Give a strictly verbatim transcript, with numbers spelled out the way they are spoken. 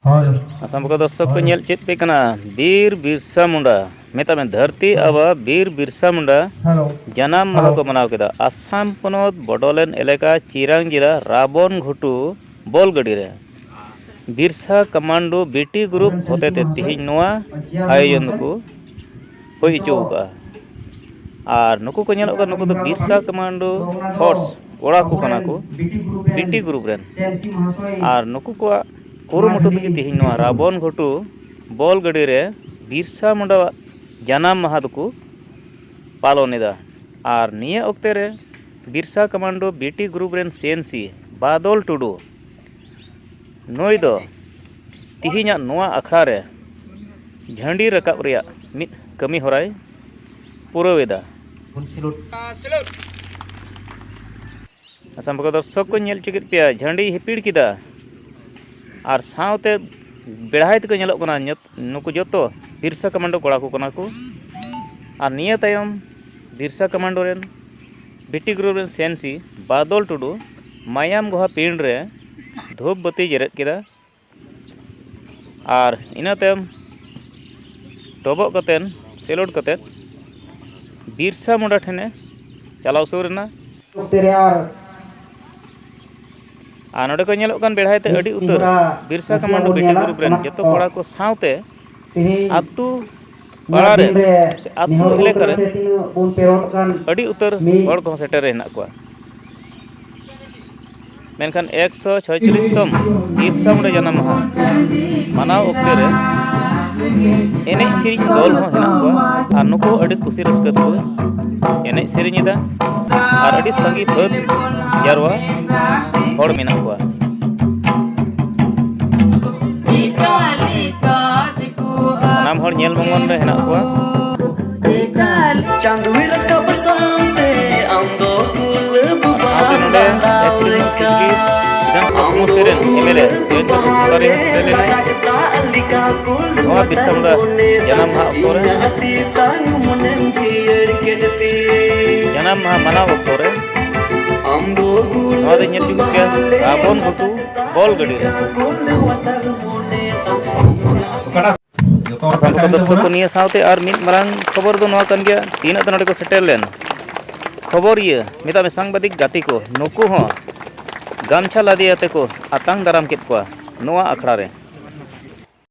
ᱦᱳᱭ᱾ ᱟᱥᱟᱢ ᱵᱟᱠᱟ ᱫᱚᱨᱥᱚᱠ ᱠᱚ ᱦᱳᱭ᱾ ᱧᱮᱞ ᱪᱮᱫ ᱯᱮ ᱠᱟᱱᱟ, ᱵᱤᱨ ᱵᱤᱨᱥᱟ ᱢᱩᱱᱰᱟ, ᱢᱮᱛᱟᱜ ᱢᱮ, ᱫᱷᱟᱹᱨᱛᱤ ᱦᱳᱭ᱾ ᱟᱵᱟ ᱵᱤᱨ ᱵᱤᱨᱥᱟ ᱢᱩᱱᱰᱟ ᱦᱮᱞᱳ᱾ ᱡᱟᱱᱟᱢ ᱢᱟᱦᱟ ᱦᱮᱞᱳ᱾ ᱠᱚ ᱢᱟᱱᱟᱣ ᱠᱮᱫᱟ᱾ ᱟᱥᱟᱢ ᱯᱚᱱᱚᱛ ᱵᱚᱰᱚᱞᱮᱱᱰ ᱮᱞᱟᱠᱟ ᱪᱤᱨᱟᱝ ᱡᱮᱞᱟ ᱨᱟᱵᱚᱱ ᱜᱷᱩᱴᱩ ᱵᱚᱞ ᱜᱟᱹᱰᱤ ᱨᱮ ᱵᱤᱨᱥᱟ ᱠᱟᱢᱟᱱᱰᱳ ᱵᱤᱴᱤ ᱜᱨᱩᱯ ᱦᱚᱛᱮᱛᱮ ᱛᱮᱦᱮᱧ ᱱᱚᱣᱟ ᱟᱭᱳᱡᱚᱱ ᱫᱚᱠᱚ ᱦᱩᱭ ᱦᱚᱪᱚ ᱟᱠᱟᱫᱼᱟ᱾ ᱟᱨ ᱱᱩᱠᱩ ᱠᱚ ᱧᱮᱞᱚᱜ ᱠᱟᱱᱟ, ᱱᱩᱠᱩ ᱫᱚ ᱵᱤᱨᱥᱟ ᱠᱟᱢᱟᱱᱰᱳ ᱯᱷᱳᱨᱥ ᱠᱚᱲᱟ ᱠᱚ ᱠᱟᱱᱟ ᱠᱚ, ᱵᱤᱴᱤ ᱜᱨᱩᱯ ᱨᱮᱱ᱾ ᱟᱨ ᱱᱩᱠᱩ ᱠᱚᱣᱟᱜ ᱠᱩᱨᱩᱢᱩᱴᱩ ᱛᱮᱜᱮ ᱛᱮᱦᱮᱧ ᱱᱚᱣᱟ ᱨᱟᱵᱚᱱ ᱜᱷᱩᱴᱩ ᱵᱚᱞ ᱜᱟᱹᱰᱤ ᱨᱮ ᱵᱤᱨᱥᱟ ᱢᱩᱱᱰᱟᱣᱟᱜ ᱡᱟᱱᱟᱢ ᱢᱟᱦᱟ ᱫᱚᱠᱚ ᱯᱟᱞᱚᱱ ᱮᱫᱟ᱾ ᱟᱨ ᱱᱤᱭᱟᱹ ᱚᱠᱛᱮ ᱨᱮ ᱵᱤᱨᱥᱟ ᱠᱟᱢᱟᱱᱰᱳ ᱵᱤᱴᱤ ᱜᱨᱩᱯ ᱨᱮᱱ ᱥᱤ ᱮᱱ ᱥᱤ ᱵᱟᱫᱚᱞ ᱴᱩᱰᱩ, ᱱᱩᱭ ᱫᱚ ᱛᱤᱦᱤᱧᱟᱜ ᱱᱚᱣᱟ ᱟᱠᱷᱲᱟ ᱨᱮ ᱡᱷᱟᱹᱱᱰᱤ ᱨᱟᱠᱟᱵ ᱨᱮᱭᱟᱜ ᱢᱤᱫ ᱠᱟᱹᱢᱤ ᱦᱚᱨᱟᱭ ᱯᱩᱨᱟᱹᱣ ᱮᱫᱟ᱾ ᱟᱥᱟᱢ ᱵᱟᱠᱟ ᱫᱚᱨᱥᱚᱠ ᱠᱚ ᱧᱮᱞ ᱦᱚᱪᱚ ᱠᱮᱫ ᱯᱮᱭᱟ, ᱡᱷᱟᱹᱱᱰᱤᱭ ᱦᱤᱯᱤᱲ ᱠᱮᱫᱟ᱾ ᱟᱨ ᱥᱟᱶᱛᱮ ᱵᱮᱲᱦᱟᱭ ᱛᱮᱠᱚ ᱧᱮᱞᱚᱜ ᱠᱟᱱᱟ, ᱧᱚᱛ-, ᱱᱩᱠᱩ ᱡᱚᱛᱚ ᱵᱤᱨᱥᱟ ᱠᱟᱢᱟᱱᱰᱳ ᱠᱚᱲᱟ ᱠᱚ ᱠᱟᱱᱟ ᱠᱚ᱾ ᱟᱨ ᱱᱤᱭᱟᱹ ᱛᱟᱭᱚᱢ ᱵᱤᱨᱥᱟ ᱠᱟᱢᱟᱱᱰᱳ ᱨᱮᱱ ᱵᱤᱴᱤ ᱜᱨᱩᱯ ᱨᱮᱱ ᱥᱤ ᱮᱱ ᱥᱤ ᱵᱟᱫᱚᱞ ᱴᱩᱰᱩ ᱢᱟᱭᱟᱢ ᱜᱚᱦᱟ ᱯᱤᱸᱰ ᱨᱮ ᱫᱷᱩᱯ ᱵᱟᱹᱛᱤ ᱡᱮᱨᱮᱫ ᱠᱮᱫᱟ᱾ ᱟᱨ ᱤᱱᱟᱹ ᱛᱟᱭᱚᱢ ᱰᱚᱵᱚᱜ ᱠᱟᱛᱮᱫ, ᱥᱮᱞᱳᱰ ᱠᱟᱛᱮᱫ ᱵᱤᱨᱥᱟ ᱢᱩᱱᱰᱟ ᱴᱷᱮᱱᱮ ᱪᱟᱞᱟᱣ ᱥᱩᱨ ᱮᱱᱟ᱾ ᱚᱠᱛᱮ ᱨᱮ ᱟᱨ ᱟᱨ ᱱᱚᱰᱮ ᱠᱚ ᱧᱮᱞᱚᱜ ᱠᱟᱱ ᱵᱮᱲᱦᱟᱭ ᱛᱮ ᱟᱹᱰᱤ ᱩᱛᱟᱹᱨ ᱵᱤᱨᱥᱟ ᱠᱟᱢᱟᱱᱰᱳ ᱵᱤᱴᱤ ᱜᱨᱩᱯ ᱨᱮᱱ ᱡᱚᱛᱚ ᱠᱚᱲᱟ ᱠᱚ ᱥᱟᱶᱛᱮ ᱟᱹᱛᱩ ᱯᱟᱲᱟ ᱨᱮ ᱥᱮ ᱟᱹᱛᱩ ᱮᱞᱟᱠᱟ ᱨᱮ ᱟᱹᱰᱤ ᱩᱛᱟᱹᱨ ᱦᱚᱲ ᱠᱚᱦᱚᱸ ᱥᱮᱴᱮᱨ ᱦᱮᱱᱟᱜ ᱠᱚᱣᱟ᱾ ᱢᱮᱱᱠᱷᱟᱱ ᱮᱠᱥᱚ ᱪᱷᱚᱭᱪᱚᱞᱞᱤᱥ ᱛᱚᱢ ᱵᱤᱨᱥᱟ ᱢᱩᱱᱰᱟ ᱡᱟᱱᱟᱢ ᱢᱟᱦᱟ ᱢᱟᱱᱟᱣ ᱚᱠᱛᱮ ᱨᱮ ᱮᱱᱮᱡ ᱥᱮᱨᱮᱧ ᱫᱚᱞ ᱦᱚᱸ ᱦᱮᱱᱟᱜ ᱠᱚᱣᱟ ᱟᱨ ᱱᱩᱠᱩ ᱦᱚᱸ ᱟᱹᱰᱤ ᱠᱩᱥᱤ ᱨᱟᱹᱥᱠᱟᱹ ᱛᱮᱠᱚ ᱮᱱᱮᱡ ᱥᱮᱨᱮᱧ ᱮᱫᱟ ᱟᱨ ᱟᱹᱰᱤ ᱥᱟᱸᱜᱮ ᱵᱷᱟᱹᱛ ᱡᱟᱨᱣᱟ ᱦᱚᱲ ᱢᱮᱱᱟᱜ ᱠᱚᱣᱟ᱾ ᱥᱟᱱᱟᱢ ᱦᱚᱲ ᱧᱮᱞ ᱢᱚᱝᱜᱚᱱ ᱨᱮ ᱦᱮᱱᱟᱜ ᱠᱚᱣᱟ᱾ ᱪᱟᱸᱫᱚᱭ ᱨᱟᱠᱟᱵ ᱥᱟᱶᱛᱮ ᱟᱢ ᱫᱚ ᱠᱩᱞ ᱵᱩᱵᱟ ᱥᱟᱶᱛᱮ ᱱᱚᱰᱮ ᱮᱠᱛᱨᱤᱥ ᱱᱚᱝ ᱥᱤᱠᱨᱤ ᱵᱤᱫᱷᱟᱱᱥᱚᱵᱷᱟ ᱥᱚᱢᱚᱥᱛᱤ ᱨᱮᱱ ᱮᱢ ᱮᱞ ᱮ ᱡᱚᱭᱚᱱᱛ ᱵᱚᱥᱩᱢᱚᱛᱟᱨᱤ ᱦᱚᱸ ᱥᱮᱴᱮᱨ ᱞᱮᱱᱟᱭ᱾ ᱱᱚᱣᱟ ᱵᱤᱨᱥᱟ ᱢᱩᱱᱰᱟ ᱡᱟᱱᱟᱢ ᱢᱟᱦᱟ ᱚᱠᱛᱚ ᱨᱮ ᱡᱟᱱᱟᱢ ᱢᱟᱦᱟ ᱢᱟᱱᱟᱣ ᱚᱠᱛᱚ ᱨᱮ ᱱᱚᱣᱟ ᱫᱚ ᱧᱮᱞ ᱦᱚᱪᱚ ᱠᱮᱫ ᱯᱮᱭᱟ ᱨᱟᱵᱚᱱ ᱜᱷᱩᱴᱩ ᱵᱚᱞ ᱜᱟᱹᱰᱤ ᱨᱮ᱾ ᱥᱟᱱᱛᱟᱲ ᱫᱚᱨᱥᱚᱠ ᱠᱚ, ᱱᱤᱭᱟᱹ ᱥᱟᱶᱛᱮ ᱟᱨ ᱢᱤᱫ ᱢᱟᱨᱟᱝ ᱠᱷᱚᱵᱚᱨ ᱫᱚ ᱱᱚᱣᱟ ᱠᱟᱱ ᱜᱮᱭᱟ, ᱛᱤᱱᱟᱹᱜ ᱫᱚ ᱱᱚᱰᱮ ᱠᱚ ᱥᱮᱴᱮᱨ ᱞᱮᱱ ᱠᱷᱚᱵᱚᱨᱤᱭᱟᱹ, ᱢᱮᱛᱟᱜ ᱢᱮ ᱥᱟᱝᱵᱟᱫᱤᱠ ᱜᱟᱛᱮ ᱠᱚ, ᱱᱩᱠᱩ ᱦᱚᱸ ᱜᱟᱢᱪᱷᱟ ᱞᱟᱫᱮ ᱟᱛᱮ ᱠᱚ ᱟᱛᱟᱝ ᱫᱟᱨᱟᱢ ᱠᱮᱫ ᱠᱚᱣᱟ ᱱᱚᱣᱟ ᱟᱠᱷᱲᱟ ᱨᱮ᱾